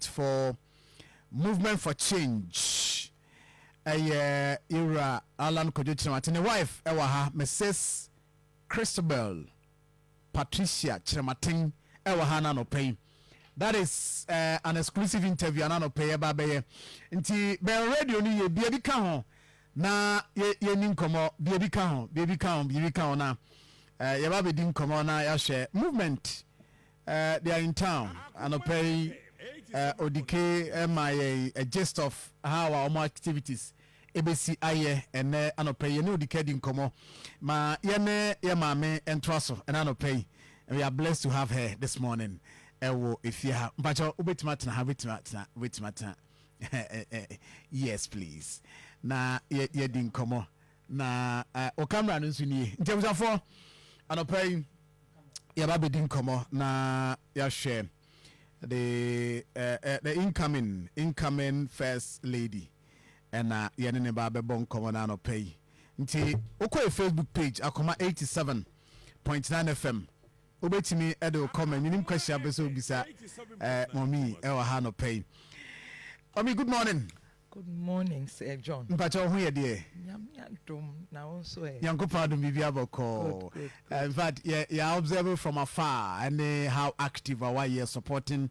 for Movement for Change, ɛyɛ Ewura Alan Kwadwo Kyerematen ne wife ɛwɔ ha, Mrs Christabel Patricia Kyerematen ɛwɔ ha na anɔpɛ yi. That is an exclusive interview ana anɔpɛ yi ɛba bɛyɛ. Nti bɛn radio no yie, bia bi ka ho na yɛni nkɔmmɔ. Bia bi ka ho, bia bi ka ho, bia bi ka ho na yɛba bɛdi nkɔmmɔ na yɛahwɛ movement. They are in town anɔpɛ yi. Odike ma yɛn a gist of how our ɔmo activities ebesi ayɛ ɛnɛ anɔpɛ yi. Yɛne Odike di nkɔmmɔ ma yɛne yɛ maame ntoa so ɛnɛ anɔpɛ yi. We are blessed to have her this morning ɛwɔ efie ha. Mpakyɛw, wobɛtumi atena ha, wobɛtumi atena, wobɛtumi atena. Yes please, na yɛdi nkɔmmɔ na o camera no nso nie. Nti abusuafoɔ, anɔpɛ yi yɛba bɛdi nkɔmmɔ na yɛahwɛ the incoming first lady, ɛna yɛne ne ba bɛbɔ nkɔmmɔ no anɔpɛ yi. Nti wokɔ yɛ Facebook page, Akoma 87.9 FM, wobɛtumi ɛde wo comment, menim question apɛ sɛ wobisa mɔmi ɛwɔ ha anɔpɛ yi. Mɔmi, good morning. Good morning, Sir John. Mpakyɛ, wo ho yɛ deɛ? Nyame adom, na wo nso ɛ? Nyankopɔn adom, biribi abɔkɔɔ. Good. In fact, yɛ observe from afar and how active our yɛ supporting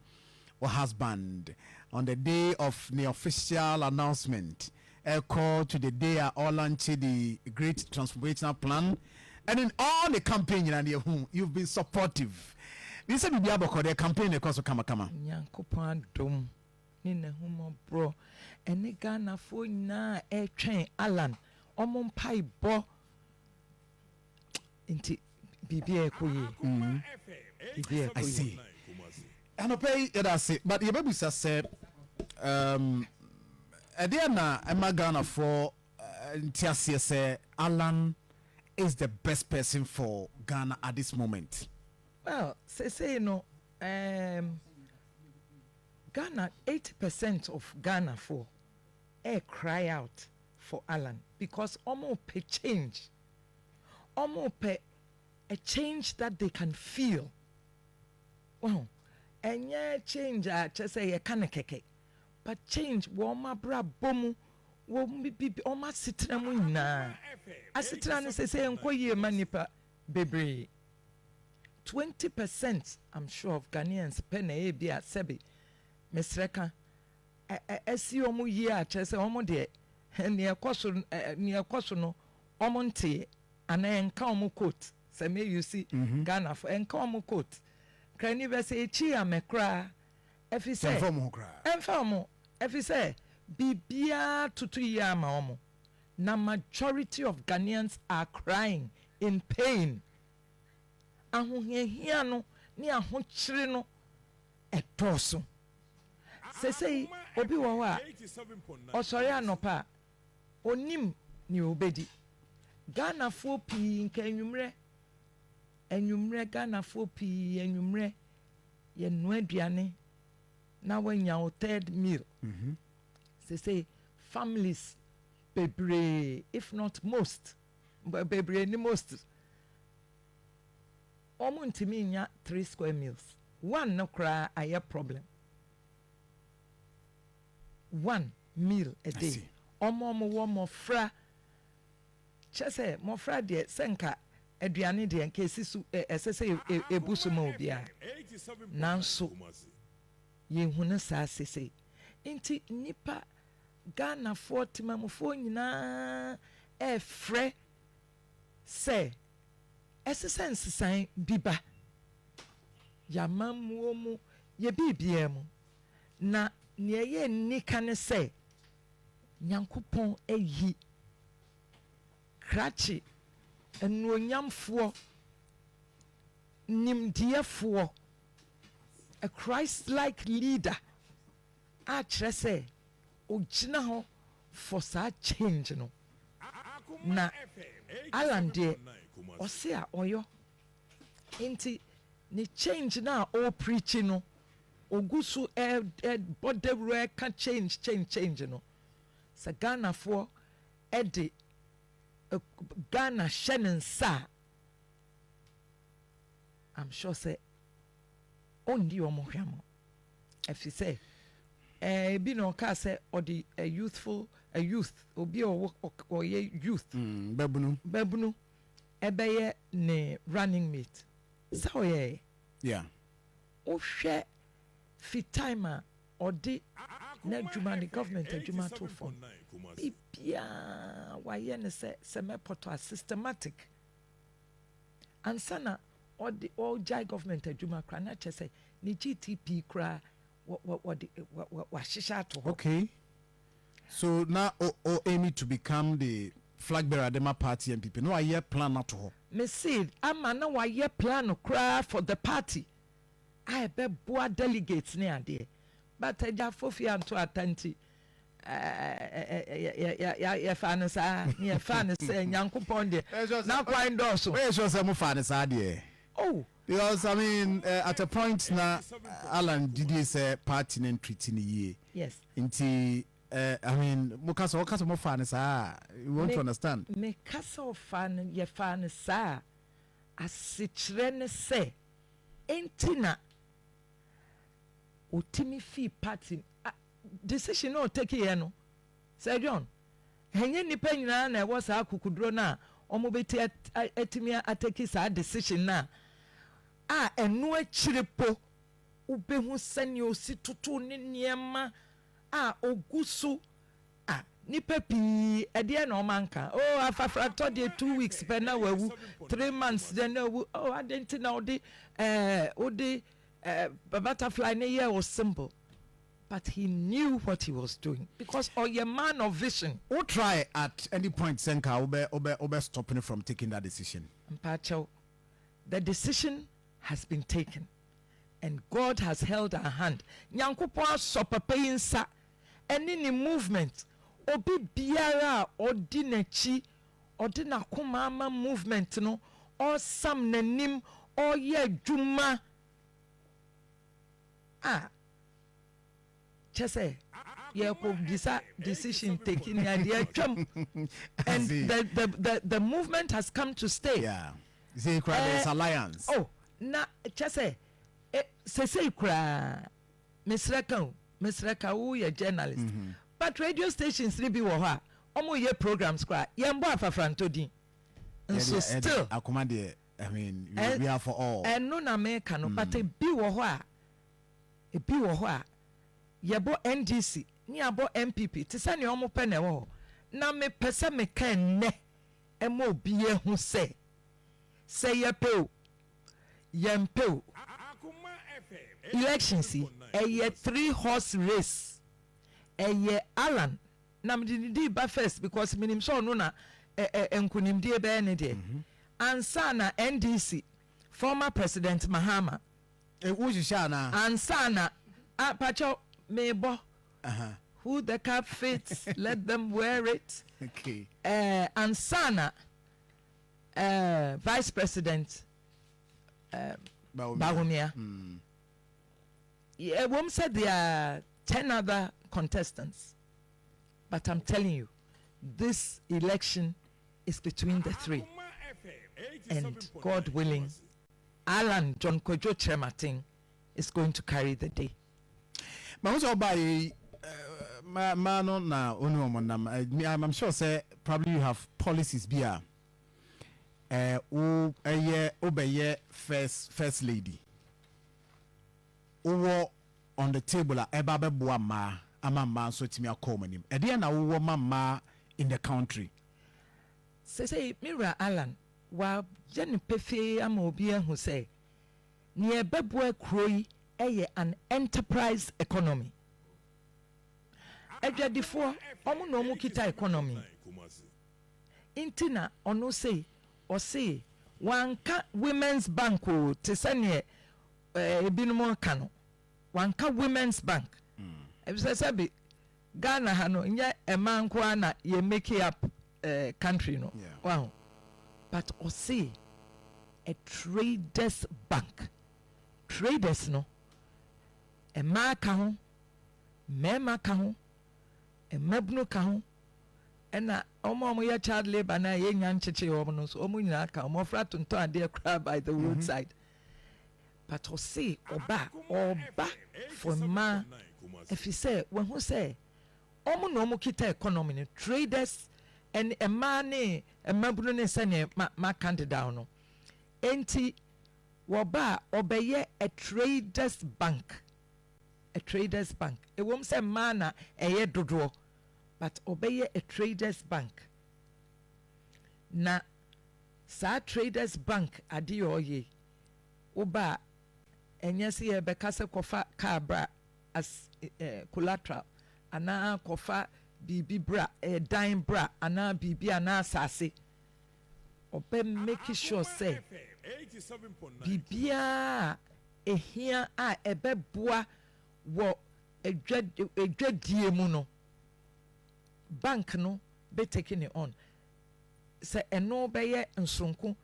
our husband on the day of the official announcement, ɛkɔ to the day a ɔlaunch the great transformational plan, and in all the campaign nyinaa ne yɛhu you've been supportive. Bi sɛ biribi abɔkɔ deɛ, campaign ne kɔ so kamakama. Nyankopɔn adom ne n'ahummɔborɔ ɛne Ghanafoɔ nyinaa a ɛretwɛn Alan ɔmo mpaebɔ nti biribi a ɛkɔ yie, biribi a I ɛkɔ yie. see. Anɔpɛ yi yɛda ase, but yɛbɛbisa sɛ ɛdeɛ na ɛma Ghanafoɔ nte aseɛ sɛ Alan is the best person for Ghana at this moment? Well, sesei no Ghana, 80% of Ghanafoɔ cry out for Alan because ɔmo pɛ change, ɔmo pɛ a change that they can feel. Well, ɛnyɛ change a kyerɛ sɛ yɛka no kɛkɛ, but change wɔ ɔmo abrabɔ mu, wɔ bibi ɔmo asetena mu nyinaa. Asetena no sɛ nkɔ yie ma nipa bebree. 20%, I'm sure, of Ghanaians pɛ na ɛyɛ bi a sɛbi mesrɛ ka ɛsi ɔmo yie a kyerɛ sɛ ɔmo deɛ nea ɛkɔ so no ɔmo nteɛ anaa ɛnka ɔmo coat sɛ meyu si Ghana fo ɛnka ɔmo coat krani bɛ sɛ ekyi amɛ koraa ɛfi sɛ ɛmfa ɔmo ho koraa. Ɛmfa ɔmo, ɛfi sɛ biribiara tutu yie ama ɔmo, na majority of Ghanaians are crying in pain. Ahohiahia no ne ahokyere no ɛdɔɔso. Sesei obi wɔ hɔ a ɔsɔre anɔpa a onim nea obedi. Ghanafoɔ pii nka anwummerɛ, anwummerɛ, Ghanafoɔ pii anwummerɛ yɛnoa aduane na wanya wo third meal. Sesei families bebree, if not most, bebree ni most, wɔn ntumi nya three square meals. One no koraa ayɛ problem, one meal a day. See. Ɔmo wɔ mmɔfra, kyɛ sɛ mmɔfra deɛ, sɛ nka aduane deɛ nka esi so ɛsɛ sɛ ebu so ma obiara, nanso yɛnhu no saa sese. Nti nipa Ghanafoɔ temamufoɔ nyinaa ɛɛfrɛ sɛ ɛsɛ sɛ nsesan bi ba yɛamammuo mu, yɛ biribiara mu. Na nea ɛyɛ nnika ne sɛ Nyankopɔn ayi krakye anuonyamfoɔ, nimdeɛfoɔ, a Christ like leader a kyerɛ sɛ ogyina hɔ for saa change no. Na Alan deɛ, ɔse a ɔyɔ nti ne change na a ɔrepreach no, ogu so ɛbɔ dawuro, ɛka change, change, change no, sɛ Ghanafoɔ ɛde Ghana hyɛ ne nsa a, I'm sure sɛ ɔndi wɔn hwɛmo, ɛfi sɛ Ebi na ɔkaa sɛ ɔde a youthful, a youth, obi a ɔwɔ ɔyɛ youth. Babunu. Babunu ɛbɛyɛ ne running mate. Sɛ ɔyɛɛ. Wohwɛ fi time a ɔde n'adwuma ne government adwuma ato fam, biribiara wayɛ no sɛ sɛ mɛpɔtɔ a, systematic. Ansa na ɔde ɔgyae government adwuma koraa na kyerɛ sɛ ne GTP koraa wɔde wahyehyɛ ato hɔ. Okay. So na o aiming to become the flag bearer de ma party NPP. No, wayɛ plan ato hɔ. Mese ama na wayɛ plan koraa for the party a ɛbɛboa delegates ne adeɛ, but agya Fofi anto ata nti yɛfa no saa ne yɛfa no sɛ Nyankopɔn deɛ n'akwan dɔɔso. Woyɛ sure sɛ mofa no saa deɛ? Oh. Because, I mean, at a point na Alan didie sɛ party no ntreat ne yie. Nti I mean, mo ka sɛ ɔka sɛ mofa no saa, you want to understand. Meka sɛ ɔfa no, yɛfa no saa, asekyerɛ ne sɛ enti na otimi fii party decision na ɔtake yɛ no. Sir John, ɛnyɛ nnipa nyinaa na ɛwɔ saa akukuduro no a wɔn bɛti atumi atake saa decision no a ɛno akyire po wobɛhu sɛnea osi toto ne nneɛma a ogu so a nipa pii ɛdeɛ na ɔma nka, oh, Afafratɔ deɛ, 2 weeks pɛ na wawu, 3 months deɛ na wawu. Oh, ade nti na ɔde wode butterfly ne yɛ o symbol, but he knew what he was doing because ɔyɛ man of vision. Wo try at any point sɛ nka wobɛ stop me from taking that decision? Mpakyɛw, the decision has been taken and God has held our hand. Nyankopɔn asɔ papa yi nsa ɛne ne movement. Obi biara a ɔdi n'akyi, ɔde n'akoma ama movement no, ɔsam n'anim, ɔyɛ adwuma a kyɛ sɛ yɛkɔ bisa decision taking ni adeɛ atwam and the movement has come to stay. Yeah. Say koraa there is alliance. Oh, na kyɛ sɛ sesei koraa, mesrɛ ka o, mesrɛ ka, woyɛ journalist, but radio stations ni bi wɔ hɔ a ɔmo yɛ programs koraa, yɛn bɔ Afafrantɔ din nso still. Akoma deɛ, I mean, we are for all. Ɛno na meka no, but ebi wɔ hɔ a, ebi wɔ hɔ a yɛbɔ NDC ne yɛabɔ NPP te sɛ nea ɔmo pɛ na ɛwɔ hɔ. Na mepɛ sɛ meka nnɛ ɛma obi ehu sɛ yɛpɛ o, yɛmpɛ o, elections yi ɛyɛ three horse race. Ɛyɛ Alan na mede ne di ba first because menim sɛ ɔno na ɛ ɛ nkonimdie bɛyɛ ne deɛ ansa na NDC former President Mahama. Wo hyehyɛ anaa? Ansa na apakyɛw meebɔ "Who the cap fits, let them wear it." Ansa na Vice President Bawumia. Ɛwom sɛ there are 10 other contestants, but I'm telling you, this election is between the three and, God willing, Alan John Kwadwo Kyerematen is going to carry the day. Ma wo sɛ ɔbaa yi mmaa no na ɔne wɔn nam, I'm sure sɛ probably you have policies bi a wo ɛyɛ wobɛyɛ first lady, wowɔ on the table a ɛba bɛboa mmaa ama mmaa nso atumi akɔ wɔn anim. Ɛdeɛ na wowɔ ma mmaa in the country? Sese mewura Alan wayɛ no pefee ama obi ahu sɛ nea ɛbɛboa kuro yi ɛyɛ an enterprise economy. Adwadifoɔ, ɔmo na ɔmo kita economy, nti na ɔno sei ɔse wanka women's bank o, te sɛ neɛ ebinom ka no, wanka women's bank ebisɛ sɛbi Ghana ha no nyɛ mmaa nko ara na yɛ make up country no. Wahu, but ɔse a traders bank. Traders no, mmaa ka ho, mmarima ka ho, mmabunu ka ho, ɛna wɔn a wɔyɛ child labour na yɛnya nkyekye wɔn no nso, wɔn nyinaa ka. Mmɔfra tontɔn adeɛ koraa by the roadside, but ɔse ɔba for mmaa. Ɛfiri sɛ wahu sɛ wɔn na wɔkita economy no, traders ɛne mmaa ne mmabunu ne sɛdeɛ ma maka dedaw no. Enti wɔba a ɔbɛyɛ a traders bank, a traders bank. Ɛwom sɛ mmaa na ɛyɛ dodoɔ, but ɔbɛyɛ a traders bank. Na saa traders bank adeɛ a ɔyɛ yi, woba a ɛnyɛ sɛ yɛbɛka sɛ kɔfa car bra as collateral anaa kɔfa biribi bra, dan bra anaa biribi anaa asase. Ɔbɛ make sure sɛ biribiara a ɛhia a ɛbɛboa wɔ adwadie mu no, bank no bɛ take ne on. Sɛ ɛno bɛyɛ nsonko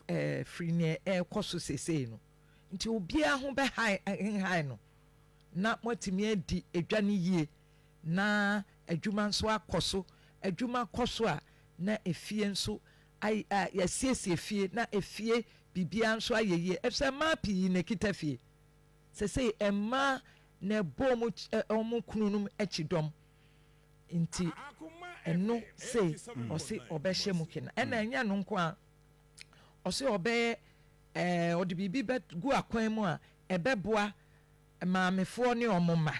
firi neɛ ɛrekɔ so seesei no. Nti obiara ho bɛhae no na moatumi adi adwa no yie na adwuma nso akɔ so. Adwuma kɔ so a, na efie nso ay a yɛasiesie fie na efie biribiara nso ayɛ yie. Efisɛ mmaa pii na ɛkita fie. Seesei mmaa na ɛbɔ wɔn wɔn kununom akyi dɔm. Nti ɛno sei ɔse ɔbɛhyɛ mu kena. Ɛna ɛnyɛ ɛno nko ara. Ɔse ɔbɛyɛ ɛɛ ɔde biribi bɛgu akwan mu a ɛbɛboa maamefoɔ ne wɔn mma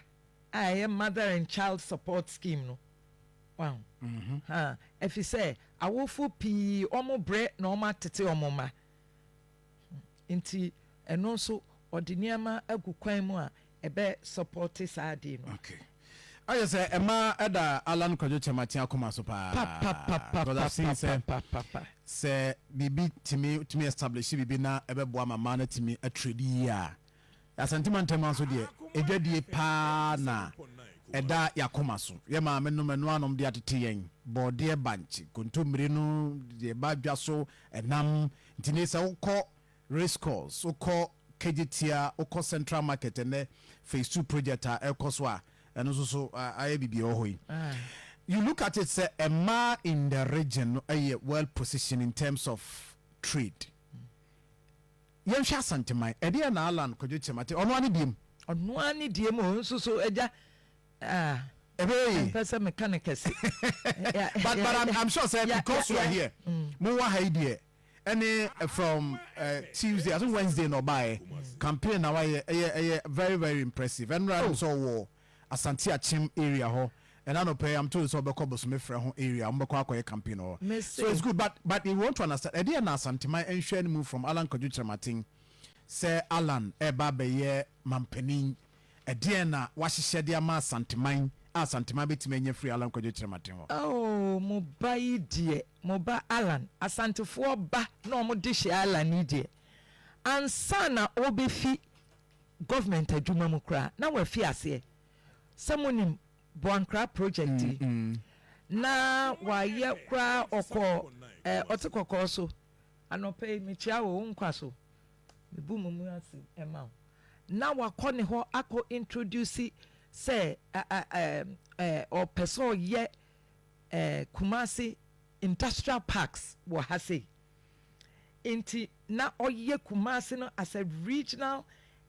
a ɛyɛ mother and child support scheme no. Wahu? Ha, ɛfiri sɛ awofo pii wɔn brɛ na wɔn atete wɔn mma. Nti ɛno nso ɔde nneɛma agu kwan mu a ɛbɛ support saa adeɛ no. Okay. Ayɛ sɛ ɛma ɛda Alan Kwadwo Kyerematen akoma so paa. Because I've seen sɛ sɛ biribi tumi tumi establish biribi na ɛbɛboa ma mmaa no atumi atrade yie a, Asante mantam ha nso deɛ edwadie paa na ɛda y'akoma so. Yɛ maame nom ɛno anom de atete yɛn, bɔɔdeɛ, bankye, kontommire no deɛ ɛba dwa so, ɛnam. Nti ne sɛ wokɔ Race course, wokɔ Kejetia, wokɔ Central Market ɛnnɛ phase 2 project a ɛrekɔ so a ɛno nso so ayɛ biribi ɛwɔ hɔ yi. You look at it sɛ mmaa in the region no yɛ well positioned in terms of trade. Yɛnhwɛ Asanteman, ɛdeɛn na Allan Kwadwo Kyerematen, ɔno ara ne deɛ mu. Ɔno ara ne deɛ mu o, nso so agya ah. Ɛbɛyɛ yie. Ɛmpɛ sɛ meka no kɛse. But I'm sure sɛ because you are here, mowɔ ha yi deɛ, ɛne from Tuesday, I think Wednesday na ɔbaeɛ, campaign na wayɛ, ɛyɛ ɛyɛ very very impressive. Ɛnora no sɛ ɔwɔ Asante Akyem area hɔ, ɛna anɔpa yi I'm told sɛ ɔbɛkɔ Bosome Frɛ ho area, wɔbɛkɔ akɔyɛ campaign wɔ hɔ. So it's good, but we want to understand, ɛdeɛn na Asanteman nhwɛ anim from Allan Kwadwo Kyerematen sɛ Allan ɛreba abɛyɛ mampanin, ɛdeɛn na wahyehyɛ de ama Asanteman a Asanteman bɛtumi anya firi Allan Kwadwo Kyerematen hɔ? Oh mo ba yi deɛ, mo ba Allan, Asantefoɔ ba na wɔn de hyɛ Allan yi deɛ, ansa na ɔrebɛfi government adwuma mu koraa na wafi aseɛ, sɛ mo nim Boankra project yi, na wayɛ koraa ɔkɔ eh, ɔte kɔkɔɔ so, anɔpa yi mekyia wo, wo nkwa so, mebu mo mu ase ma wo, na wakɔ ne hɔ akɔ introduce sɛ ɔpɛ sɛ ɔyɛ Kumasi industrial parks wɔ ha sei. Nti na ɔyɛ Kumasi no as a regional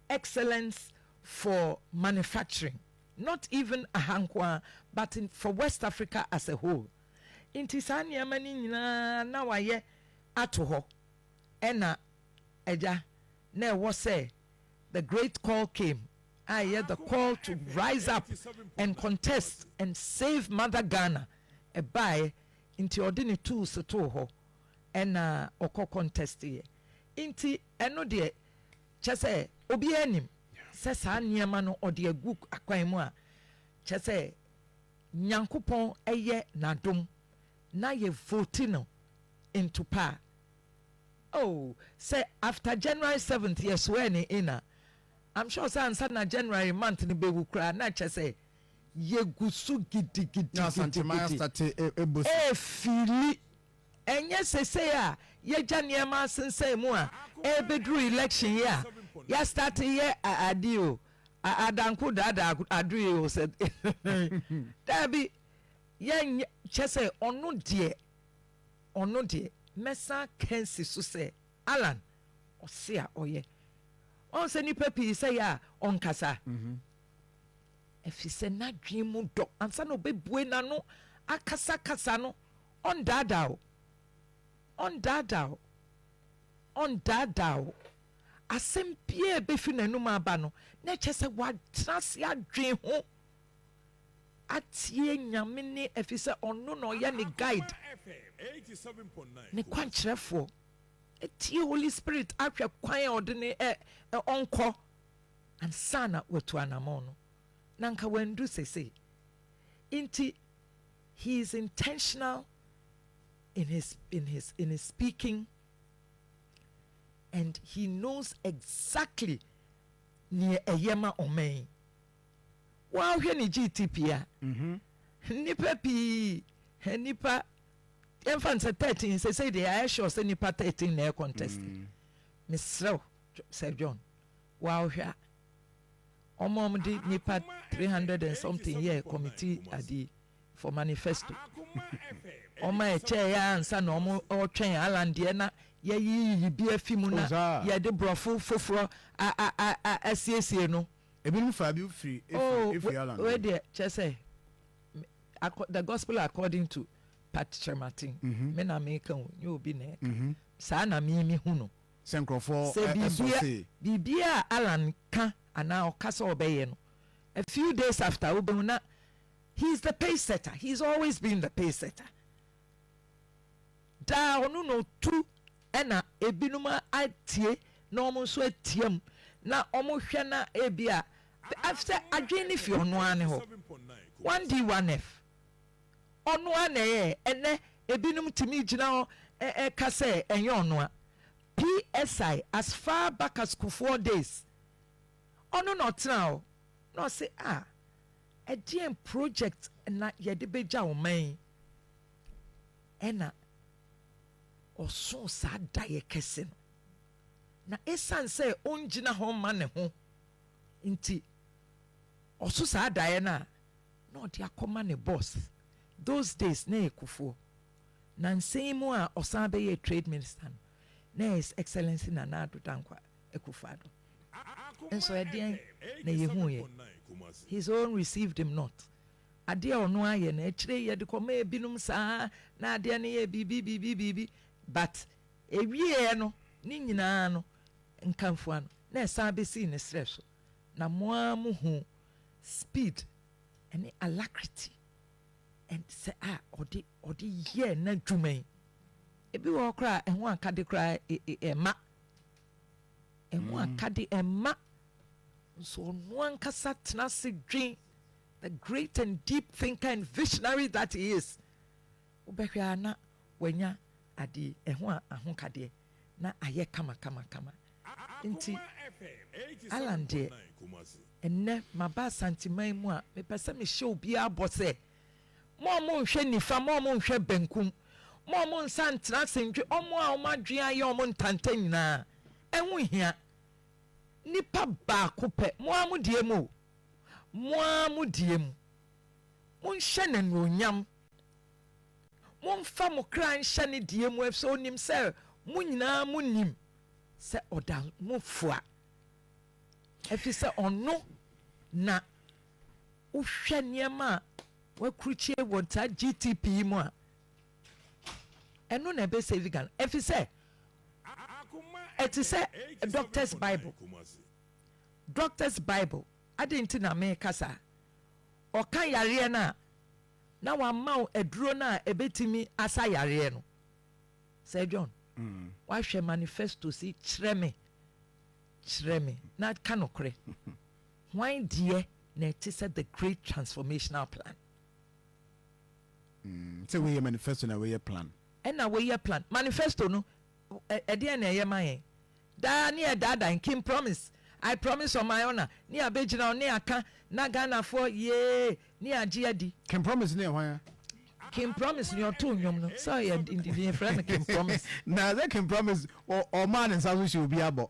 excellence for manufacturing, not even aha nko ara but for West Africa as a whole. Nti saa nneɛma no nyinaa na wayɛ ato hɔ ɛna agya na ɛwɔ sɛ the great call came a ɛyɛ the call to rise up and contest and save mother Ghana ɛbaeɛ nti ɔde ne tools too hɔ ɛna ɔkɔ contest yɛ nti ɛno deɛ kyɛ sɛ obiara nim sɛ saa nneɛma no ɔde agu akwan mu a kyɛ sɛ Nyankopɔn ɛyɛ n'adom na yɛ vote no into power. Oh sɛ after January 7th yɛ swear ne in a, I'm sure sɛ ansa na January month no bɛwu koraa na kyɛ sɛ yɛgu so Na Asanteman gidigidigidi asate ɛbɔ su. ɛɛfili. Ɛnyɛ sesei a yɛgya nneɛma asensɛn mu a ɛɛbɛduru election yi a yɛastarte yɛ adeɛ o, adanko daadaa adoe o sɛ daabi yɛnyɛ kyɛ sɛ ɔno deɛ ɔno deɛ mɛsan aka asi so sɛ Allan ɔse a ɔyɛ. Wahu sɛ nnipa pii sɛ yɛ a ɔnkasa. Efisɛ n'adwene mu dɔ. Ansa na obebue n'ano akasakasa no, ɔndaadaa wo. Ɔndaadaa wo. Ɔndaadaa wo. Asɛm biara a ebefi n'anom aba no, na ɛkyerɛ sɛ watena ase adwen ho, atie Nyame nne, efisɛ ɔno na ɔyɛ ne guide, ne kwankyerɛfoɔ. Atie Holy Spirit ahwɛ kwan a ɔde ne ɛ ɛ ɔnkɔ ansa na watu anamɔn no, na anka wandu sesei. Nti he is intentional in his in his in his speaking and he knows exactly nea ɛyɛ ma ɔman yi. Woahwɛ ne GTP a, nnipa pii, nnipa yɛmfa no sɛ 13 sesei deɛ yɛayɛ sure sɛ nnipa 13 na ɛyɛ contest. Mesrɛ wo Sir John, woahwɛ a, wɔn a wɔde nnipa 300 and something yɛɛ committee adeɛ for manifesto. Wɔn a ɛkyɛɛ yɛ ansa na wɔn ɔretwɛn Alan deɛ na yɛyiyiyi bi afi mu na Oh, yɛde borɔfo foforɔ asiesie no. Ebinom fa bi firi Oh, efiri Alan. Wei deɛ kyerɛ sɛ the gospel according to Pat Kyerematen. Me na meka o, nyɛ obi na ɛka. Saa na me me hu no. Sɛ nkurɔfoɔ Sɛ ɛsɔ biribia se. biribiara a Alan ka anaa ɔka sɛ ɔbɛyɛ no, a few days after wobɛhu na he is the pace setter, he is always been the pace setter. Daa ɔno na ɔtu ɛna ebinom atie na wɔn nso atia mu na wɔhwɛ na ebi a sɛ adwene no fi ɔno ara ne hɔ. 1D 1F ɔno ara na ɛyɛ. Ɛnɛ ebinom tumi gyina hɔ ɛka sɛ ɛnyɛ ɔno a. PSI as far back as Kufuor days, ɔno na ɔtena hɔ na ɔse, ah, ɛdeɛn project na yɛde bɛgya ɔman yi? Ɛna ɔsoo saa daeɛ kɛse no, na ɛsiane sɛ ɔngyina hɔ mma ne ho nti, ɔso saa daeɛ no a na ɔde akɔma ne boss. Those days na yɛ Kufuor. Nansa yi mu a ɔsan bɛyɛɛ trade minister no, na ɛyɛ His Excellency Nana Addo Dankwa Akufo-Addo. Nso ɛdeɛn na yɛhuiɛ? His own received him not. Adeɛ a ɔno ayɛ no, akyire yi yɛde kɔmaa ebinom saa na adeɛ no yɛɛ biribi biribi biribi, but ɛwieɛ no, ne nyinaa no, nkamfua no, na ɛsan bɛsii ne serɛ so. Na mo ara mohuu speed ne alacrity and sɛ a ɔde ɔde yɛɛ n'adwuma yi. Ebi wɔ hɔ koraa a, ɛho akade koraa ɛmma. Ɛho akade ɛmma. Nso ɔno ankasa tena ase dwen, the great and deep thinker and visionary that he is. Wobɛhwɛ a na wanya adeɛ, ɛho ahokadeɛ na ayɛ kama kama kama. Nti Alan deɛ, ɛnnɛ maba Asanteman mu a, mepɛ sɛ mehyɛ obiara bɔ sɛ, mo a monhwɛ nifa, mo a monhwɛ benkum, mo a monsa ntena ase ndwe, wɔn a wɔn adwene ayɛ wɔn ntanta nyinaa, ɛho nhia. Nipa baako pɛ, mo ara mo deɛ mu o, mo ara mo deɛ mu, monhyɛ no anuonyam. Momfa mo kra nhyɛ ne deɛ mu, efisɛ onim sɛ mo nyinaa monim sɛ ɔda mo fua, efisɛ ɔno na wohwɛ nneɛma a wakurukyie wɔ saa GTP yi mu a, ɛno na ɛbɛ save Ghana, efisɛ ɛte sɛ Doctor's Bible. Doctor's Bible, adɛn nti na meka saa? Ɔka yareɛ no a, na wama wo aduro no a ɛbɛtumi asa yareɛ no. Sir John, woahwɛ manifestos yi, kyerɛ me, kyerɛ me na ka nokorɛ. Hwan deɛ na ɛte sɛ the great transformational plan? Sɛ wei yɛ manifesto na wei yɛ plan. Ɛna wei yɛ plan. Manifesto no, ɛdeɛn na ɛyɛ ma yɛn? Daa ne yɛdaadaa yɛn, King Promise, I promise on my honour, ne yɛabɛgyina hɔ ne yɛaka na Ghanafoɔ yee ne yɛagye adi. King Promise no yɛ hwan a? King Promise nea ɔtoo nnwom no, sɛ ɔyɛ yɛfrɛ no King Promise. Na sɛ King Promise ɔmaa ne nsa so hyɛ obi abɔ.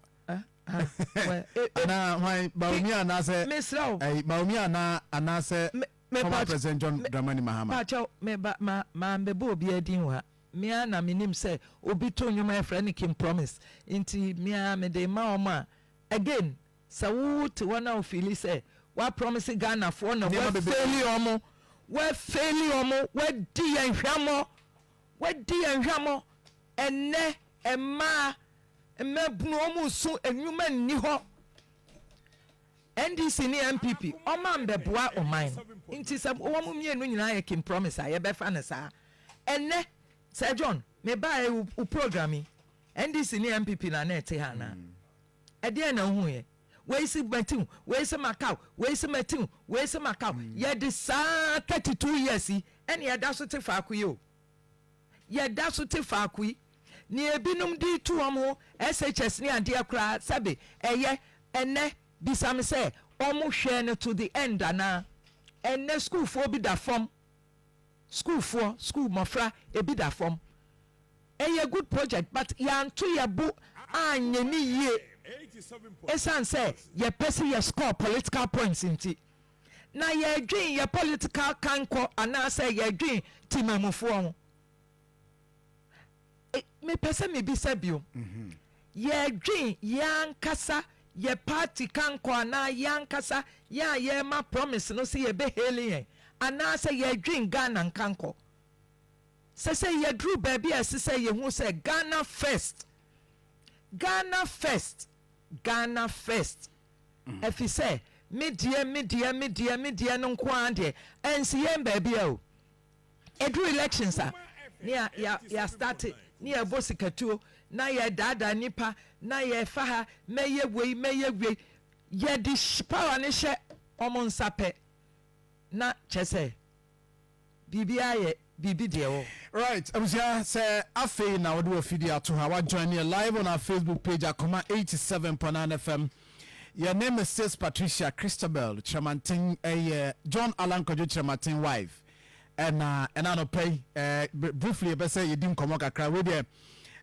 Anaa hwan, Bawumia anaasɛ Mesrɛ wo. Ɛyi, Bawumia anaa anaasɛ former President John Dramani Mahama. Pakyɛw, me ba, ma, mambɛbɔ obiara din wɔ ha. Me ara na menim sɛ obi to nnwom a yɛfrɛ no King Promise nti me ara mede rema wɔn a, again, sɛ wo te hɔ na wo feeli sɛ Woapromise Ghanafoɔ na Nneɛma bebree. woafaili wɔn. Woafaili wɔn. Woadi yɛn hwammɔ. Woadi yɛn hwammɔ. Ɛnnɛ, mmaa, mmabunu, wɔresu, nnwuma nni hɔ. NDC ne NPP, wɔn ambɛboa ɔman no. Nti sɛ wɔn mmienu nyinaa yɛ King Promise a, yɛbɛfa no saa. Ɛnnɛ, Sir John, mebaeɛ wo program yi, NDC ne NPP na na ɛte ha anaa? Ɛdeɛn na wohuiɛ? Wei se matiw, wei se makaw, wei se matiw, wei se makaw. Yɛde saa 32 years yi ɛne yɛda so te faako yi o. Yɛda so te faako yi. Nea ebinom de retu wɔn ho, SHS ne adeɛ koraa, sɛbe ɛyɛ. Ɛnnɛ, bisa me sɛ, wɔn hwɛɛ no to the end anaa? Ɛnnɛ sukuufoɔ bi da fam. Sukuufoɔ, sukuu mmɔfra, ebi da fam. Ɛyɛ good project but yɛanto yɛ bo anyɛ ne yie ɛsiane sɛ yɛpɛ sɛ yɛ score political points nti. Na yɛdwen yɛ political kankɔ anaasɛ yɛdwen temamufoɔ ho. Mepɛ sɛ mebisa bio. Yɛdwen yɛn ankasa yɛ party kankɔ anaa yɛn ankasa yɛn a yɛrema promise no sɛ yɛbɛhaili yɛn anaasɛ yɛdwen Ghana nkankɔ? Sɛsɛi yɛduru baabi a ɛsɛ sɛ yɛhu sɛ Ghana first, Ghana first, Ghana first. Ɛfiri sɛ me deɛ, me deɛ, me deɛ, me deɛ no nko ara deɛ, ɛnsi yɛn baabi a o. Ɛduru elections a, ne yɛ, yɛ, yɛastarte, ne yɛbɔ sikatuo, na yɛdaadaa nnipa, na yɛfa ha, mɛyɛ wei, mɛyɛ wei. Yɛde power no hyɛ wɔn nsa pɛ, na kyerɛ sɛ, Biribiara yɛ biribi deɛ wɔ. Right abusua sɛ afei na wode wafidie ato ha wa join yɛ live on our Facebook page Akoma 87.9 FM yɛne Mrs Patricia Christabel Kyerɛmanten ɛyɛ John Allan Kwadwo Kyerɛmanten wife ɛna ɛna anɔpa yi eh, briefly yɛpɛ sɛ yɛdi nkɔmmɔ kakra wei deɛ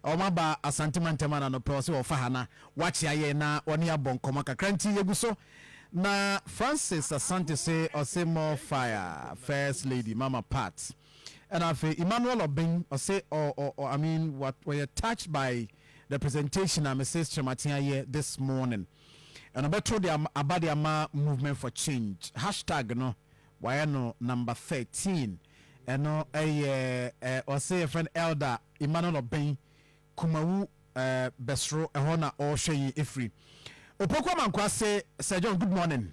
wɔn aba Asante mantam ana anɔpa ɔsɛ wɔfa ha na wakyea yɛn na wɔne abɔ nkɔmmɔ kakra nti yɛgu so Na Francis Asante se ɔse more fire first lady mama pat ɛna afei Emmanuel Obeng ɔse ɔ ɔ ɔ I mean wa ɔyɛ touched by the presentation a Mrs Kyerematen ayɛ this morning ɛna ɔbɛto de ama aba de ama movement for change hashtag no wayɛ no number 13 ɛno ɛyɛ ɛ ɔse yɛfrɛ no Elder Emmanuel Obeng Kumawu eh, Bɛsoro, ɛhɔ na ɔrehwɛ yɛn ɛfiri. Opoku Amankwah se, Sir John, good morning.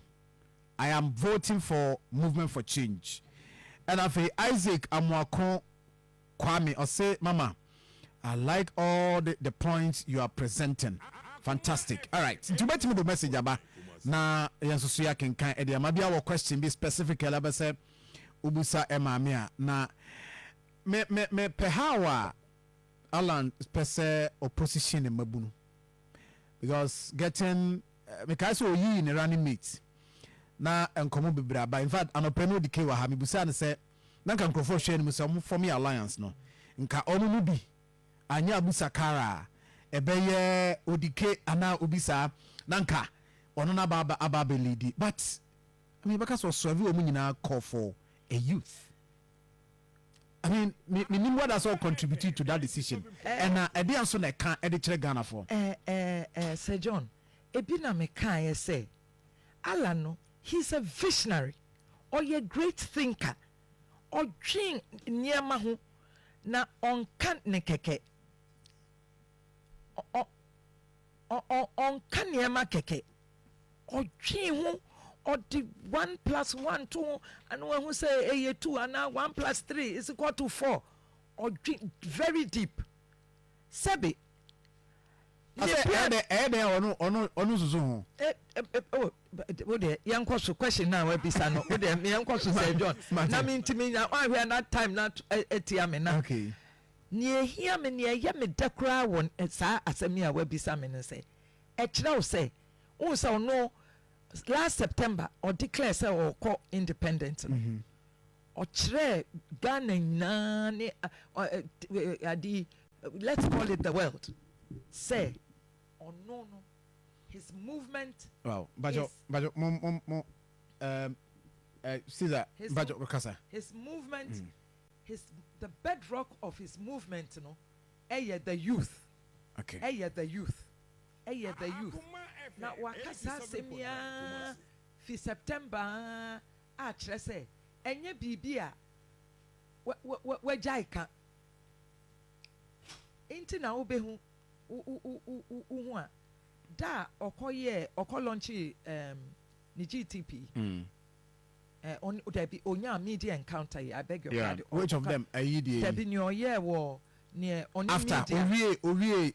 I am voting for Movement for Change. Ɛna afei Isaac Amoako Kwame ɔse, Mama, I like all the, the points you are presenting. Fantastic. All right. Nti wobɛtumi de message aba na yɛn nso so yɛakenkan ɛde ama bi awɔ question bi specifically abɛ sɛ wobusa ɛmaame a na me me me pɛ how a Allan pɛ sɛ ɔposition ne mmabunu because getting mekae sɛ ɔyii ne running mate na nkɔmmɔ bebree aba. In fact, anɔpɛ no ɔdi wɔ ha, mebusaa no sɛ na nka nkurɔfoɔ hwɛ no mu sɛ ɔmo form alliance no nka ɔmo mu bi anyɛ Abu Sakara a ɛbɛyɛ Odike anaa obi saa na nka ɔno no aba aba abɛleadi, but I mean bɛka sɛ ɔsɔre wɔn nyinaa call for a youth. I mean, me me nim whether sɛ contribute to that decision. Ɛna ɛde nso na ɛka ɛde kyerɛ Ghana for. Sir John, ebi na me kaeɛ sɛ Alan no, he's a visionary, ɔyɛ great thinker, ɔdwen nneɛma ho na ɔnka ne kɛkɛ. Ɔ ɔ ɔ ɔnka nneɛma kɛkɛ. Ɔdwen ho, ɔde one plus one to ho ana wahu sɛ ɛyɛ two anaa 1 plus 3 is equal to 4. Ɔdwen very deep. Sɛbe. Ɔsɛ ɛyɛ dɛ ɔno nsusu ho. Oh, wo deɛ yɛnkɔ so question na wabisa no, wo deɛ yɛnkɔ so, Sir John, na mentimi nya wahwɛ na time na atia me na. Nea ehia me, nea ɛyɛ me dɛ koraa wɔ saa asɛm yi a wabisa me no sɛ ɛkyerɛ wo sɛ wohu sɛ ɔno last September ɔdeclare sɛ ɔkɔ independent no, ɔkyerɛ Ghana nyinaa ne ade, let's call it the world, sɛ ɔno no his movement Wow, bajo is bajo mo mo mo Caesar bajo kasa. His movement, his the bedrock of his movement no ɛyɛ the youth. Ɛyɛ the youth, ɛyɛ the youth. Na waka saa asɛm yi ara. Fi September ara a kyerɛ sɛ ɛnyɛ biribi a wagyae ka nti na wobɛhu wo ho a da a ɔkɔyɛɛ ɔkɔ launchee ne GTP dabi onyaa media encounter yi, I beg your pardon. Which of them? Ayi deɛ yi. Dabi, nea ɔyɛɛ wɔ neɛ ɔne After media. Owie owie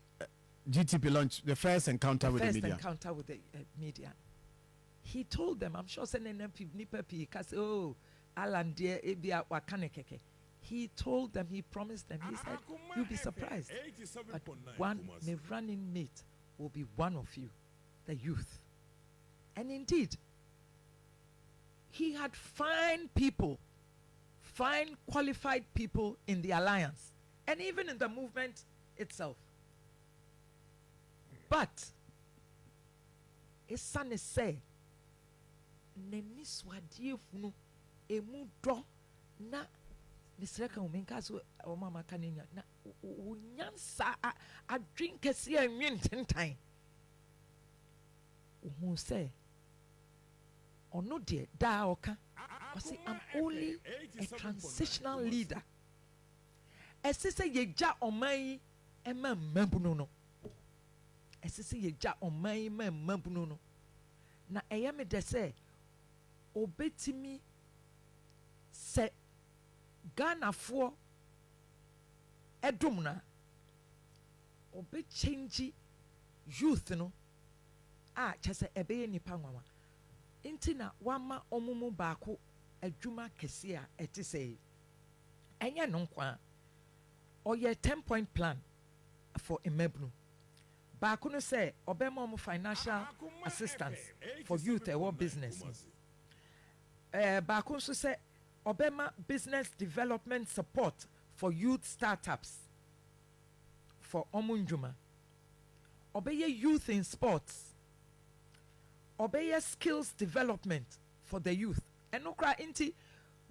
GTP launch, the first encounter The with the first media. Encounter with the media. He told them, I'm sure sɛ ne nam nipa pii ka sɛ, "Oh, Alan deɛ, ebi a waka ne kɛkɛ." He told them, he promised them, he said, "You'll be surprised, but one my running mate will be one of you, the youth." And indeed, he had fine people, fine qualified people in the alliance and even in the movement itself. But esiane sɛ n'ani so adeɛ hunu emu dɔ na mesrɛ ka wo menka so ɔma maka no nya na wo nyansa adwen kɛseɛ a nwe ntentan ohun sɛ ɔno deɛ daa ɔka ɔsi, "I'm only a transitional leader." Ɛsɛ sɛ yɛgya ɔman yi ɛma mmabunu no, ɛsɛ sɛ yɛgya ɔman yi ma mmabunu no. Na ɛyɛ me dɛ sɛ obetumi sɛ Ghanafoɔ ɛdom na ɔbɛkyɛngyi youth no a kyɛ sɛ ɛbɛyɛ nipa nwanwa nti na wama ɔmo mu baako adwuma kɛseɛ a ɛte sɛ yi. Ɛnyɛ no nko a ɔyɛ 10 point plan for mmabunu. Baako no sɛ ɔbɛma ɔmo financial assistance for youth ɛwɔ business mu. Baako nso sɛ ɔbɛma business development support for youth startups for ɔmo ndwuma. Ɔbɛyɛ youth in sports, ɔbɛyɛ skills development for the youth. Ɛno koraa nti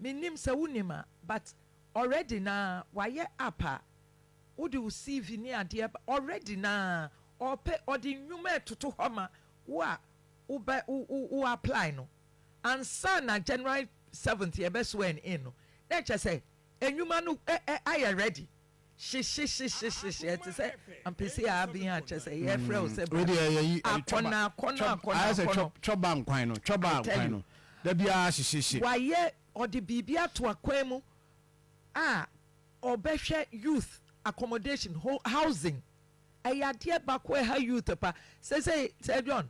menim sɛ wonim a, but already na wayɛ app a wode wo CV ne adeɛ ba already na ɔpɛ ɔde nnwuma ɛtoto hɔ ma wo a wobɛ wo apply no ansa na January 7th yɛbɛ swear in no, na ɛkyɛ sɛ nnwuma no ɛ ɛ ayɛ ready hyehyehyehyehye. Ɛte sɛ ampesi a abɛn a kyɛ sɛ yɛfrɛ wo sɛ Wei deɛ yɛyi akɔnɔ akɔnɔ akɔnɔ ayɛ sɛ akɔnɔ. Twɔba nkwan no, twɔba I tell nkwan you. no da biara hyehyehye. Wayɛ ɔde biribi ato akwan mu a ɔbɛhwɛ youth accommodation, housing. Ɛyɛ adeɛ baako a ɛha youth pa sɛsɛ sɛ John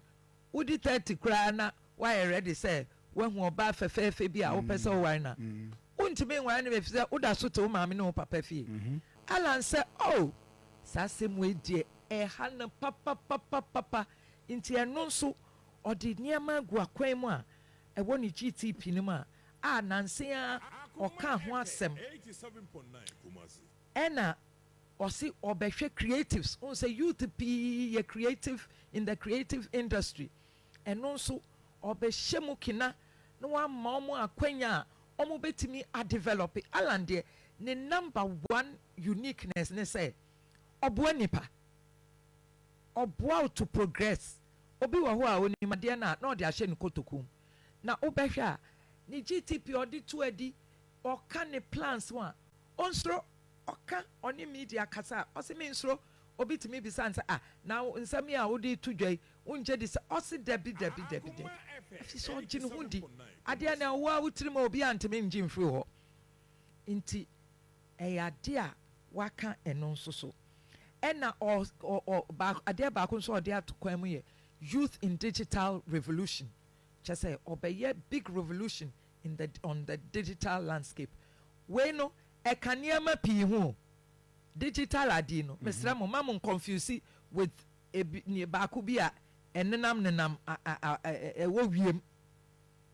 wodi 30 koraa na wayɛ ready sɛ wahu ɔbaa fɛfɛɛfɛ bi a wopɛ sɛ woware na wontumi nware no bɛfi sɛ woda so te wo maame ne wo papa fie. Alan sɛ, oh, saa asɛm wei deɛ ɛha no papapapapa. Nti ɛno nso ɔde nneɛma agu akwan mu a ɛwɔ ne GTP no mu a nanse a ɔka ho asɛm. Ɛna ɔsi ɔbɛhwɛ creatives n sɛ youth pii yɛ creative in the creative industry. Ɛno nso ɔbɛhyɛ mu kina na wama wɔn akwanya a wɔn bɛtumi adevelop. Alan deɛ, ne number one uniqueness ne sɛ ɔboa nipa, ɔboa wo to progress. Obi wɔ hɔ a onim adeɛ no a na ɔde ahyɛ ne kotoku mu na wobɛhwɛ a ne GTP ɔde to adi, ɔka ne plans ho a ɔnsoro ɔka ɔne media kasa a ɔsi mi nsoro. Obi tumi bisa nsa ah na nsɛm yi a wode to dwa yi wongye di sɛ ɔsi dabi dabi dabi dabi afi sɛ ɔgye ne ho di. Adeɛ na ɛwɔ a wotiri mu a obi antumi ngye mfiri hɔ nti ɛyɛ adeɛ a waka. Ɛno nso so ɛna ɔ ɔ ɔ baako, adeɛ baako nso a ɔde ato kwan mu yɛ youth in digital revolution, kyɛ sɛ ɔbɛyɛ big revolution in the on the digital landscape. Wei no ɛka nneɛma pii ho o. Digital adi no, mesrɛ mo ma mo confuse with ebi ne baako bi a ɛnenam nenam a ɛwɔ wiem.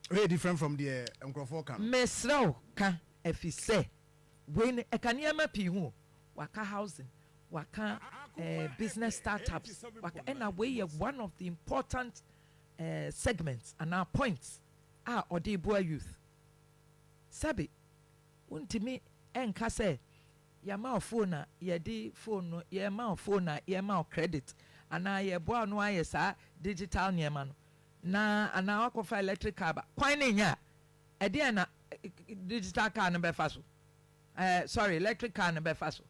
Wey different from deɛ nkurɔfoɔ ka no. Mesrɛ wo ka ɛfi sɛ wei no ɛka nneɛma pii ho o. Waka housing, waka business startups, waka ɛna wei yɛ one of the important segments anaa points a ɔde boa youth. Sɛbi wontumi ɛnka sɛ yɛma wo phone a yɛde phone no, yɛma wo phone a yɛma wo credit anaa yɛboa no ayɛ saa digital nneɛma no. na anaa wakɔfa electric car ba, kwan no nyɛ a, ɛdeɛn na digital car no bɛfa so? Eh, sorry, electric car no bɛfa so.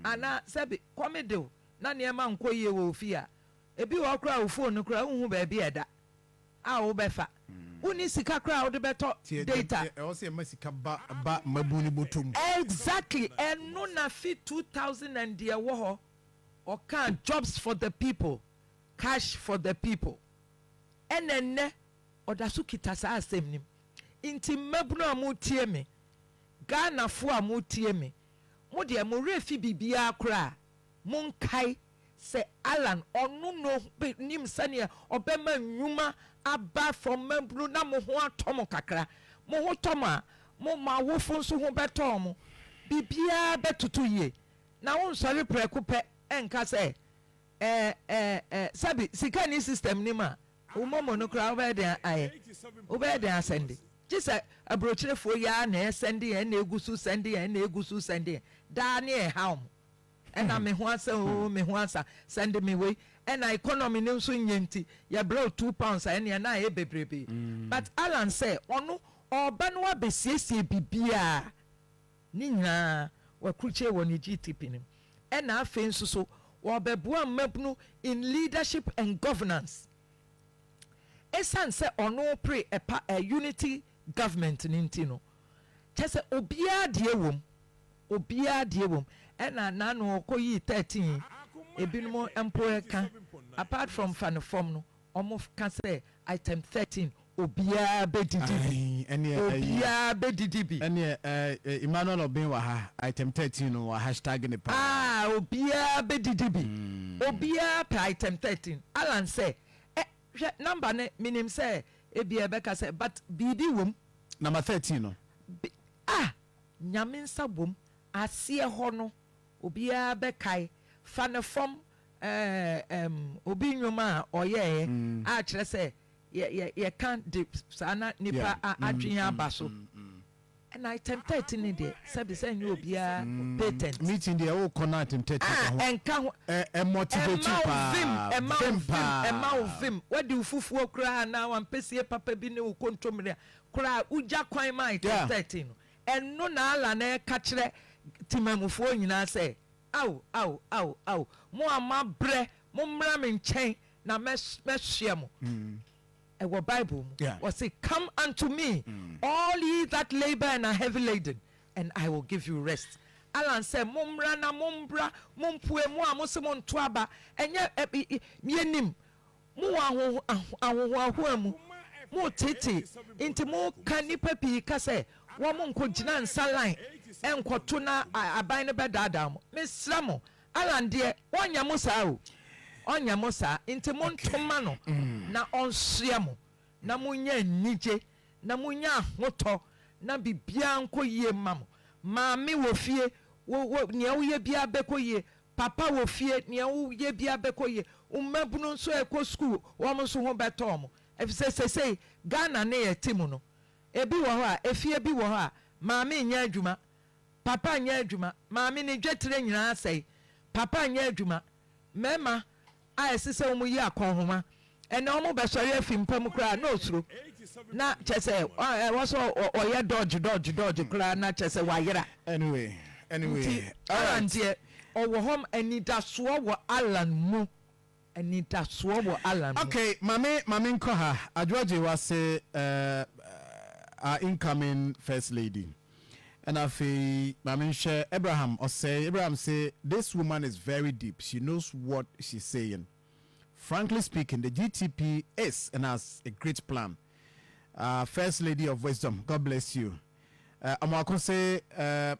Anaa sɛbi kɔme de wo na nneɛma nkɔ yie wɔ wo fie a, ebi wɔ hɔ koraa a wo phone no koraa wonhu baabi a ɛda a wobɛfa. Wonni sika koraa a wode bɛtɔ Nti data. ɛwɔ sɛ yɛma sika ba ba mmabun no bɔtɔ mu. Exactly, ɛno na fi 2000 and deɛ ɛwɔ hɔ, ɔkaa jobs for the people, cash for the people. Ɛna ɛnnɛ ɔda so kita saa asɛm no mu. Nti mmabunu a motie me, Ghanafoɔ a motie me, mo deɛ mo werɛ fi biribiara koraa a, monkae sɛ Allan ɔno na ɔnim sɛdeɛ ɔbɛma nnwuma aba fam mmabunu na mo ho atɔ mo kakra. Mo ho tɔ mo a, mo mo awofo nso ho bɛtɔ wɔn. Biribiara bɛtoto yie. Na wonsɔre prɛko pɛ nka sɛ ɛɛ ɛɛ ɛɛ sɛbi sika nni system no mu a, wo momo no koraa wobɛyɛ dɛn ayɛ? Wobɛyɛ dɛn asɛnde? Gye sɛ aburokyerefoɔ yi ara na ɛsɛnde yɛn na egu so sɛnde yɛn na egu so sɛnde yɛn daa ne ɛhaw mo. Ɛna me ho asa oo me ho asa sɛnde me wei ɛna economy no nso nyɛ nti yɛbrɛ wo £2 a ɛneɛ na ayɛ bebrebee. But Allan sɛ ɔno ɔɔba na wabɛsiesie biribiara ne nyinaa wakrukyire wɔ ne GTP no mu ɛna afei nso so ɔɔbɛboa mmabunu in leadership and governance. Esiane sɛ ɔno pere ɛpa ɛ unity government no nti no, kyerɛ sɛ obiara deɛ wom, obiara deɛ wom. Ɛna n'ano ɔkɔyii 13 yi, ebinom mpo ɛka, apart from fa no fam no, wɔka sɛ item 13 obiara bɛdidi bi, Ayi, ɛneɛ ɛyi. obiara bɛdidi bi. Ɛneɛ ɛɛ Emmanuel Obeng wɔ ha, item 13 no wɔ hashtag ne paa. Ah, obiara bɛdidi bi, obiara pɛ item 13. Allan sɛ, Ɛ, hwɛ, number no, menim sɛ ebia ɛbɛka sɛ, but biribi wom. Number 13 no. Bi, ah, Nyame nsa wom. Aseɛ hɔ no, obiara bɛkae. Fa no fam, ɛɛ, ɛm, obi nnwom a ɔyɛeɛ, a kyerɛ sɛ, yɛ, yɛ, yɛka de saa na nipa a, adwene aba so. Ɛna item 13 no deɛ, sɛbi sɛ ɛnyɛ obiara patent. Meeting deɛ wokɔ na item 13 ka ho. Ɛnka ho. Ɛ motivate Ɛma wo paa. vim, ɛma wo Vim vim, paa. ɛma wo vim. Wadi wo fufuo koraa anaa w'ampesie papa bi ne wo kontommire a, koraa wogya kwan ma item 13 no. Ɛno na Allah na ɛka kyerɛ Temamufoɔ nyinaa sɛ, Ao, ao, ao, ao, mo a moabrɛ, mommra me nkyɛn na mɛsoɛ mo. Ɛwɔ Bible mu. Ɔse, Come unto me, all ye that labour and are heavy laden, and I will give you rest. Allan sɛ, Mommra na mombra, mompue, mo a mose monto aba, ɛnyɛ, ɛ, yɛnim, mowɔ ahohoahoa mu, moretete, nti moka, nnipa pii ka sɛ wɔn nkɔgyina nsa line nkɔto na aban no bɛdaadaa mo. Mesrɛ mo, Allan deɛ, ɔnyɛ mo saa o, ɔnyɛ mo saa, nti monto mma no na ɔnsoɛ mo, na monnya anigye, na monnya ahotɔ, na biribiara nkɔ yie mma mo. Maame wɔ fie, wo, wo, nea woyɛ biara bɛkɔ yie. Papa wɔ fie, nea woyɛ biara bɛkɔ yie. Wo mmabunu nso rekɔ sukuu, wɔn nso ho bɛtɔ wɔn. Efisɛ seesei Ghana ne yɛte mu no, ebi wɔ hɔ a, efie bi wɔ hɔ a, maame nyɛ adwuma, Papa nyɛ adwuma, maame ne dwetire nyinaa asɛe. Papa nyɛ adwuma. Mmarima a ɛse sɛ wɔn yi akɔnhoma, ɛnɛ wɔn bɛsɔre afi mpa mu koraa na ɔsuro. Na kyɛ sɛ ɛwɔ sɛ ɔyɛ dodge dodge dodge koraa na kyɛ sɛ wayera. Anyway, anyway, Nti Allan deɛ ɔwɔ hɔ, anidasoɔ wɔ Allan mu. Anidasoɔ wɔ Allan mu. Okay, mame mame nkɔ ha. Adwoa Gyewa se eh, our incoming first lady. Ɛna afei mame nhwɛ Abraham Ɔsɛe. Abraham se this woman is very deep, she knows what she's saying. Frankly speaking, the GTP is and has a great plan. First lady of wisdom, God bless you. Amoako se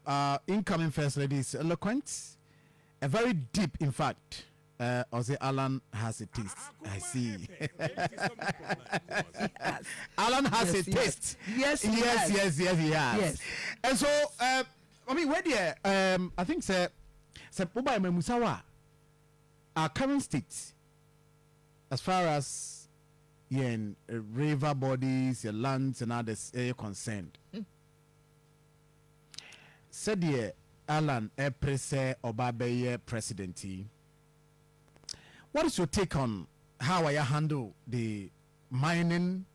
our incoming first lady is eloquent, a very deep in fact. Eh, ɔse Alan has a taste. I see. Alan has yes, a taste. Yes, he yes, has. Yes, he has. Yes. And so, I mean, where the I think sɛ sɛ woba Mamusawa, our current state, as far as yɛn river bodies, your lands and others are concerned. Sɛdeɛ Allan ɛpere sɛ ɔba bɛyɛ president yi, what is your take on how a yɛ handle the Mining,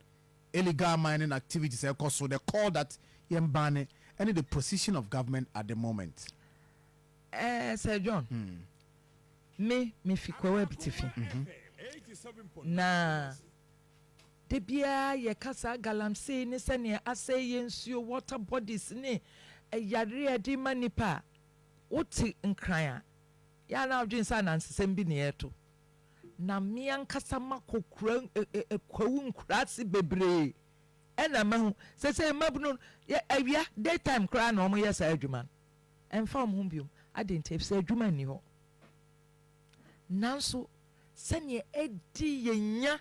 illegal mining activities ɛkɔ so, the call that yɛn ban ɛne the position of government at the moment. Sir John, me fi Kwawu Abitifi na da biara yɛka saa galamsey ne sɛnea asɛe yɛn nsuo, water bodies, ne ɛyare a ɛde ma nipa a wote Nkran a yɛa na wodwen sɛ anansesɛm bi ne yɛto. Na me ankasa makɔ kura Kwawu nkuraase bebree ɛna mahu sɛ mmabunu yɛ awia, daytime koraa na wɔyɛ saa adwuma no, ɛmfa wɔn ho biom. Ade nti efisɛ adwuma nni hɔ. Nanso sɛnea ɛdi yɛn nya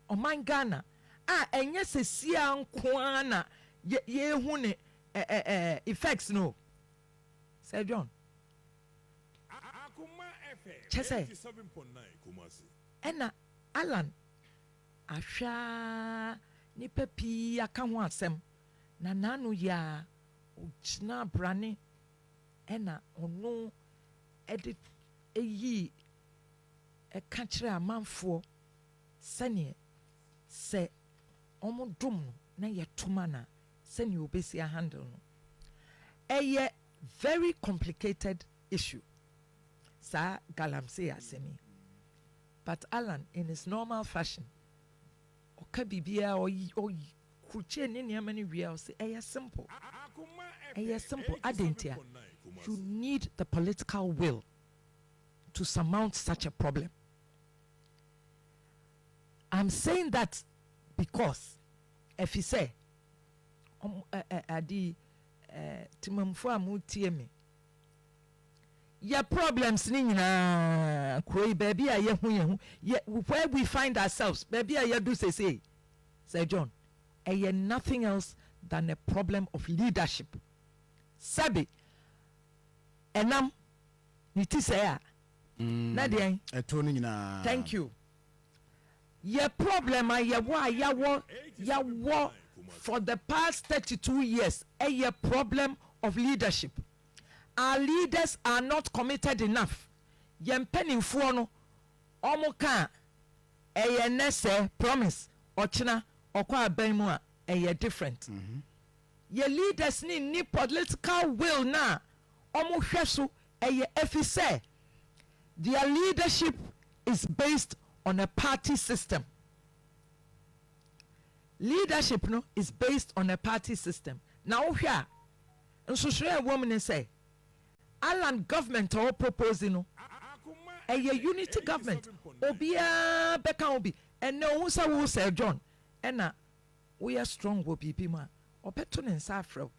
ɔman Ghana a ɛnyɛ sɛsia nko ara na yɛhu ne ɛ ɛ ɛ effects no, Sir John, kyɛ sɛ ɛna Alan ahwɛ nipa pii aka ho asɛm na n'ano yi a ogyina abrane ɛna ɔno ɛde ɛyi ɛka kyerɛ amanfoɔ sɛneɛ sɛ ɔmo dom no na yɛtoma na sɛneɛ obesi ahandle no. Ɛyɛ very complicated issue, saa galamsey asɛm yi, but Alan, in his normal fashion, ɔka biribiara, ɔyi ɔyi kurukyie ne nneɛma no wie a, ɔsɛ ɛyɛ simple, ɛyɛ simple. Adentia, you need the political will to surmount such a problem. I'm saying that because ɛfi sɛ ɔmo ɛ ɛ ade timamfo a mo tie me, yɛ problems ne nyinaa, kuro yi, baabi a yɛhu yɛn ho yɛ, where we find ourselves, baabi a yɛdu sese, Sir John, ɛyɛ nothing else than a problem of leadership. Sɛbi, ɛnam ne ti sɛ a na deɛn? Ɛtoɔ no nyinaa. Thank you. Yɛ problem a yɛwɔ a yɛwɔ for the past 32 years ɛyɛ problem of leadership. Our leaders are not committed enough. Yɛn mpanimfoɔ no, ɔmo ka ɛyɛ nnɛ sɛ promise, ɔkyena ɔkɔ aban mu a ɛyɛ different. Yɛ leaders ni ni political will na ɔmo hwɛ so. Ɛyɛ efi sɛ their leadership is based on a party system. Leadership no is based on a party system. Na wohwɛ a, nsohwere a ɛwɔ mu ne sɛ Alan government a ɔpropose no ɛyɛ unity government. Obiara bɛka ho bi. Ɛnɛ ohun sɛ wo Sir John ɛna woyɛ strong wɔ biribi mu a, ɔbɛto ne nsa afrɛ wo,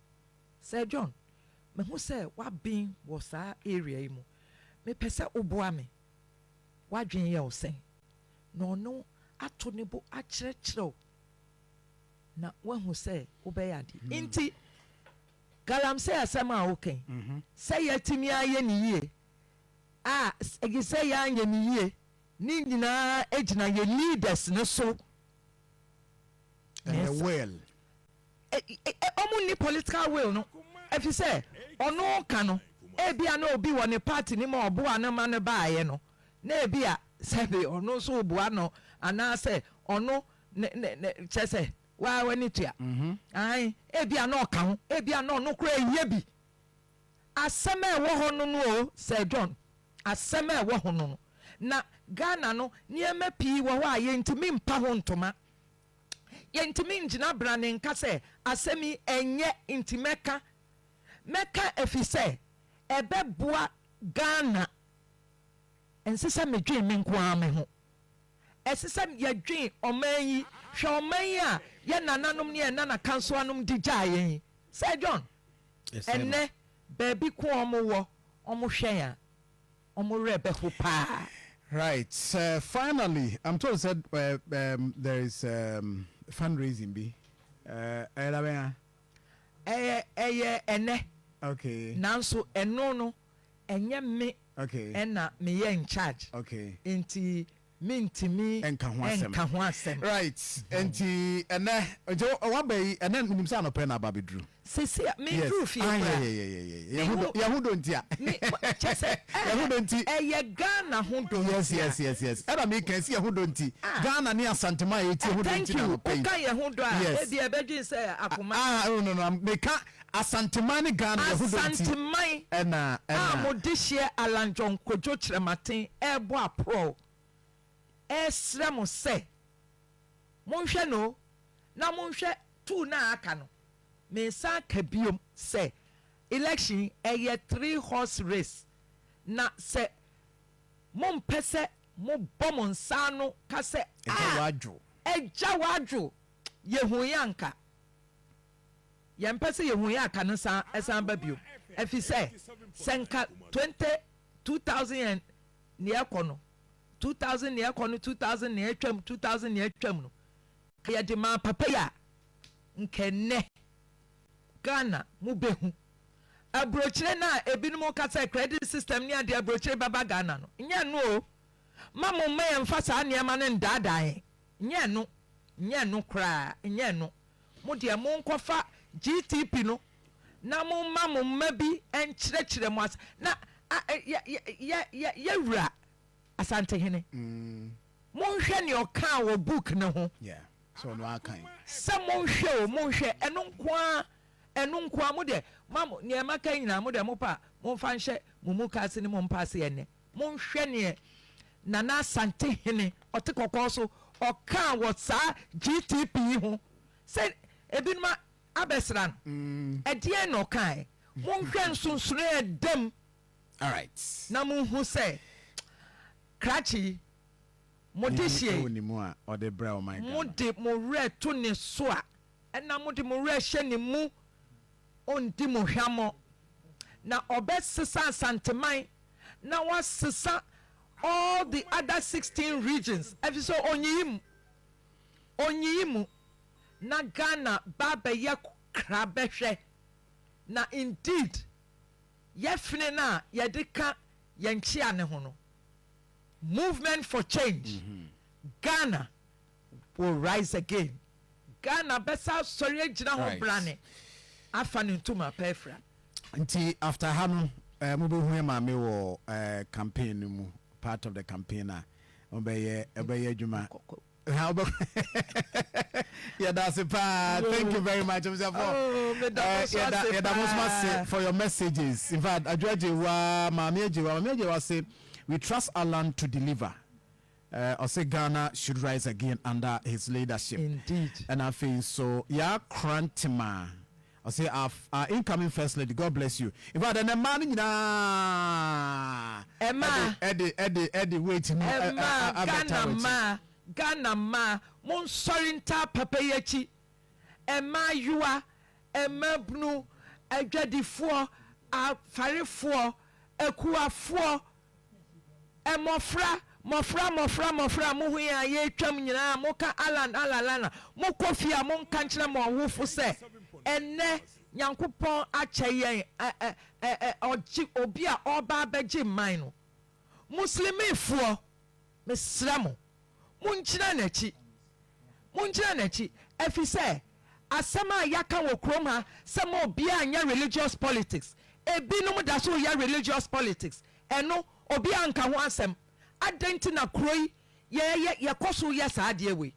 "Sir John, mehu sɛ waben wɔ saa area yi mu, mepɛ sɛ woboa me, wadwen yɛ wo sɛn?" Na ɔno ato ne bo akyerɛkyerɛ wo na wahu sɛ wobɛyɛ ade. Nti galamsey asɛm a wokan sɛ yɛatumi ayɛ ne yie a, ɛgye sɛ yɛanyɛ ne yie ne nyinaa gyina yɛ leaders ne so. And the will. Ɔmo ni political will no, ɛfi sɛ ɔno ka no, ebia na obi wɔ ne party ni ma ɔboa no ma no baayɛ no, na ebia sɛbi ɔno nso boa no anaasɛ ɔno ne kyɛ sɛ waa w'ani tua ayi, ebia na ɔka ho, ebia na ɔno kora eyie bi. Asɛm a ɛwɔ hɔ no o, Sir John, asɛm a ɛwɔ hɔ no, na Ghana no, nneɛma pii wɔ hɔ a yɛntumi mpa ho ntoma, yɛntumi ngyina brane nka sɛ asɛm yi ɛnyɛ. Nti mɛka ɛfi sɛ ɛbɛboa Ghana. Ɛnsɛ sɛ medwen me nko ara me ho, ɛsɛ sɛ yɛdwen ɔman yi. Hwɛ ɔman yi a yɛ nananom ne yɛ nana kansoanom de gyaa yɛn yi, Sir John, ɛnɛ baabi ko ɔmo wɔ, ɔmo hwɛ yɛn a, ɔmo werɛ bɛho paa. Right. Finally, I'm told said there is fundraising bi. Ɛyɛ Ɛyɛ ɛnɛ. Nanso ɛno no ɛnyɛ me ɛna meyɛ in charge. Nti Mentumi nka ho asɛm. Nka ho asɛm. Right, nti ɛnɛ, nti waba yi, ɛnɛ menim sɛ anɔpɛ na aba abɛduru. Sisi a, menduru fie ah, koraa. Yeah, yeah, yeah. Yɛho dɔ nti a. Kyɛ sɛ, yɛho dɔ nti. Ɛyɛ Ghana ho dɔ nti. Yes. Ɛna meka si yɛho dɔ nti. Ah. Ghana ne Asantema a yɛti yɛho dɔ nti na anɔpɛ yi. Thank you. Woka yɛho dɔ a, ebi ɛbɛdwen sɛ akoma. Ah, no, meka Asanteman ne Ghana yɛho dɔ nti. Asanteman. Ɛna, ɛna. A mo dehyeɛ Alan John Kojo Kyerematen ɛrebɔ aporɔw, ɛresrɛ mo sɛ, monhwɛ no o, na monhwɛ tool no a aka no. Meresan aka biom sɛ election yi ɛyɛ 3 horse race, na sɛ mompɛ sɛ mobɔ mo nsa ano ka sɛ ah agya wadwo, yɛhu yɛ anka yɛmpɛ sɛ yɛhu yɛ aka no san ɛsan ba biom, ɛfiri sɛ sɛ nka 20 2000 and nea ɛkɔ no, 2000 nea ɛkɔ no, 2000 nea ɛtwam, 2000 nea ɛtwam no, ka yɛde maa papa yi a, nka nnɛ Ghana mobɛhu aburokyire no a ebinom ka sɛ credit system ne adeɛ aburokyire bɛba Ghana no, nyɛ no o. Ma mo mma yɛmfa saa nneɛma no ndaadaa yɛn. Nyɛ no, nyɛ no koraa, nyɛ no. Mo deɛ monkɔfa GTP no na momma mo mma bi nkyerɛkyerɛ mo ase na yɛ yɛ yɛ yɛwura Asantehene. Monhwɛ nea ɔkaa wɔ book no ho. Sɛ monhwɛ o, monhwɛ ɛno nko ara, ɛno nko ara. Mo deɛ ma mo nea maka nyinaa, mo deɛ mo pa momfa nhyɛ mo mu ka ase ne mo mpa ase ɛnnɛ. Monhwɛ neɛ Nana Asantehene ɔte kɔkɔɔ so ɔkaa wɔ saa GTP yi ho sɛ ebinom abɛsra no. Ɛdeɛn na ɔkaeɛ? Monhwɛ nsonsonoeɛ a ɛda mu na monhu sɛ krakye yi mode hyɛ yi, mode mo werɛ to ne so a, ɛna mode mo werɛ hyɛ ne mu, ɔndi mo hwammɔ. Na ɔbɛsesa Asanteman na wasesa all the other 16 regions, ɛfiri sɛ ɔnyiyi mu, ɔnyiyi mu, na Ghana ba abɛyɛ kra bɛhwɛ. Na indeed yɛfene no a yɛde ka yɛn kyea ne ho no, Movement for Change, Ghana will rise again. Ghana bɛsa asɔre agyina ho brane afa ne ntoma pa afira. Nti after ha no, mobɛhu yɛ maame wɔ campaign no mu, part of the campaign a mobɛyɛ, ɛbɛyɛ adwuma. Yɛda ase paa, thank you very much, abusuafo. Yɛda mo nso ase for your messages. In fact, Adwo Agyewa, Maame Agyewa, Maame Agyewa say we trust Alan to deliver. Ɔsɛ Ghana should rise again under his leadership. Indeed. Ɛna afei nso Yaa Krantema ɔsɛ our incoming First Lady, God bless you. In fact, ɛnɛ mmaa no nyinaa Ɛmaa. ɛde weight no Ɛmaa abɛta Ghana w'akyi. Mmaa, Ghana mmaa, monsɔre ntaa papa yi akyi. Mmaayewa, mmabunu, adwadifoɔ, afarefoɔ, akuafoɔ, mmɔfra, mmɔfra, mmɔfra, mmɔfra a mohu yɛn a yɛretwam nyinaa, moka Alan, Alan, Alan, mokɔ fie a monka nkyerɛ mo ɔwofo sɛ ɛnnɛ Nyankopɔn akyɛ yɛn ɛ ɛ ɛ ɔgye obi a ɔreba abɛgye man no. Muslimifoɔ, mesrɛ mo, mongyina n'akyi, mongyina n'akyi, ɛfiri sɛ asɛm a yɛaka wɔ kurom ha sɛ ma obiara nyɛ religious politics, ebinom da so yɛ religious politics, ɛno obiara nka ho asɛm. Adɛn nti na kuro yi yɛyɛ yɛkɔ so yɛ saa adeɛ wei?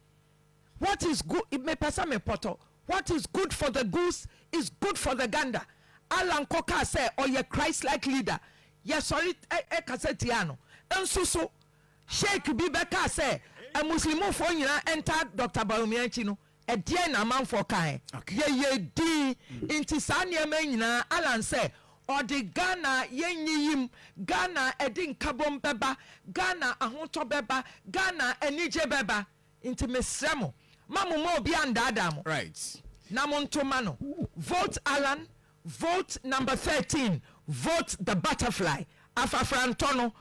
What is good, mepɛ sɛ mepɔtɔ, what is good for the goose is good for the gander. Alan kɔkaa sɛ ɔyɛ Christ like leader, yɛsɔre ɛkasa tia no nso so sheik bi bɛkaa sɛ Muslimufoɔ nyinaa ɛnta Dr. Bawumia akyi no, ɛdeɛn na amanfoɔ kae? Yɛyɛ din nti saa nneɛma nyinaa. Alan sɛ ɔde Ghana yɛnyiyim, Ghana ɛde nkabom bɛba, Ghana ahotɔ bɛba, Ghana anigye bɛba. Nti mesrɛ mo, ma mo ma obi andaadaa mo na mo nto ma no. Vote Alan, vote number 13, vote the butterfly. Afafrantɔ no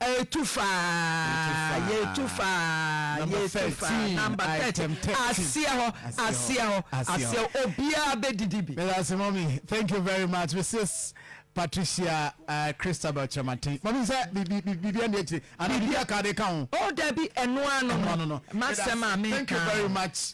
etu faa, yɛtu faa, yɛtu faa. Number 13, aseɛ hɔ, aseɛ hɔ, aseɛ, obiara bɛdidi bi. Mr. Mommy, thank you very much, Mrs. Patricia Christabel Kyerematen. Mami sɛ biribi ɛne akyire anaa biribi aka de ka ho? Oh, dabi, ɛno ano Ɛno ano no. No. Masɛm a meka. Thank you very much.